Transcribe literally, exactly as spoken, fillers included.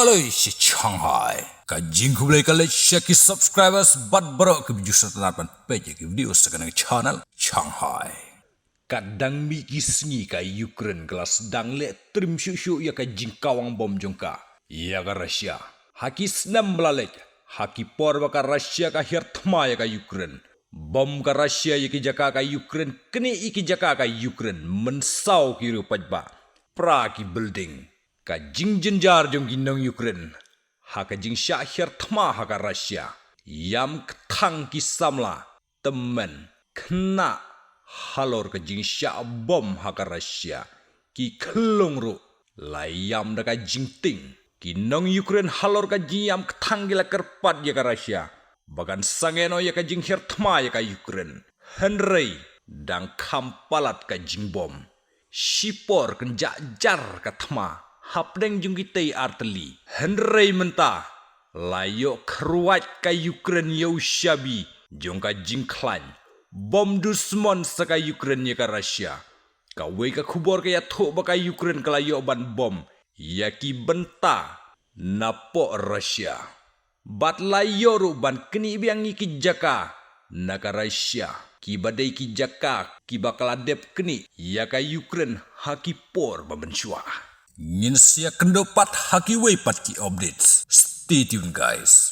Khublei shi Shanghai. Ka jingkhublei ka leit sha ki subscribers bad baroh ki views sa tang ban peit ïa ki video sa kane ka channel Shanghai. Ka dang mih ki sngi ka Ukraine ka la sdang leh trim shuh shuh ïa ka jingkawang bom jong ka ïa ka Russia. Ha ki snem ba la leit, ha ki por ba ka Russia ka hiar thma ïa ka Ukraine, bom ka Russia ïa ki jaka ka Ukraine, knieh ïa ki jaka ka Ukraine, mynsaw ki riew paidbah, pra ki building. Ka jingjynjar jong ki nong Ukraine ha ka jingshah hiar thma ha ka Russia, ïam kthang ki samla, tymmen, khynnah, halor ka jingshah bom ha ka Russia, ki khyllung ruh la ïam da ka jingtieng. Ki nong Ukraine halor ka jingïam kthang ki la kyrpad ïa ka Russia ba kan sangeh noh ïa ka jinghiar thma ïa ka Ukraine, hynrei dang kham palat ka jingbom. Shipor kynjah jar ka thma hapdeng jong kitei ar tylli, hynrei mynta la ïoh kyrwat ka Ukraine ïa u shabi jong ka jingkhlaiñ. Bom dusmon sa ka Ukraine ïa ka Russia. Kawei ka khubor ka ïathuh ba ka Ukraine ka la ïoh ban bom ïa ki bynta napoh Russia, bad la ïoh ruh ban knieh biang ïa ki jaka na ka Russia, kiba dei ki jaka kiba ka la dep knieh ïa ka Ukraine ha ki por ba mynshuwa. Ngin sa ïakynduh pat ha kiwei pat ki updates. Stay tuned, guys.